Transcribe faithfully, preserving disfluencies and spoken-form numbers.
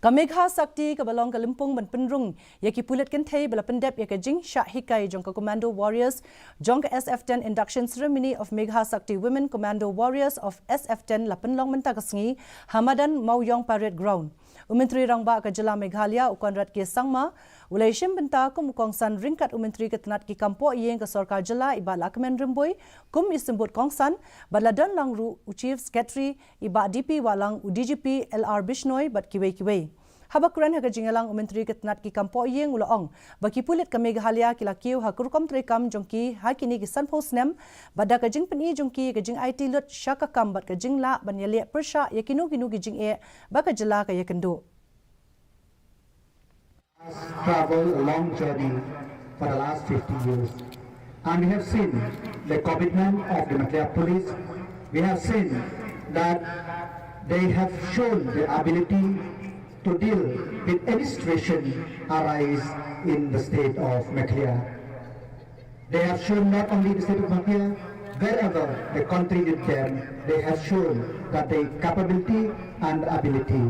Ka Megha Shakti kaba long ka lympung ban pynrung ïa ki pulit kynthei ba la pyndep ïa ka jingshah hikai jong ka Commando Warriors jong ka S F ten Induction Ceremony of Megha Shakti Women Commando Warriors of S F ten la pynlong mynta ka sngi ha madan Mawïong Parade Ground. U Myntri Rangbah ka Jylla Meghalaya u Conrad K Sangma u la ïashim bynta kum u kongsan ryngkat u Myntri ka tnat ki kam poh ïing ka Sorkar Jylla i Bah Lahkmen Rymbui kum i symbud kongsan, bad la don lang ruh u Chief Secretary i Bah D P Wahlang, u D G P L R Bishnoi bad kiwei kiwei. Haba kren ha ka jingïalang u Myntri ka tnat ki kam poh ïing u la ong ba ki pulit ka Meghalaya ki la kiew ha ka rukom treikam jong ki ha kine ki sanphew snem, bad da ka jingpyni jong ki ka jingaiti lut sha ka kam bad ka jinglah ban ïaleh pyrshah ïa kino kino ki jingeh ba ka jylla ka ïakynduh. Travel a long journey for the last fifty years. And we have seen the commitment of the Meghalaya Police. We have seen that they have shown the ability to deal with any situation arise in the state of Meghalaya. They have shown not only the state of Meghalaya, wherever the country needs them, they have shown that the capability and ability.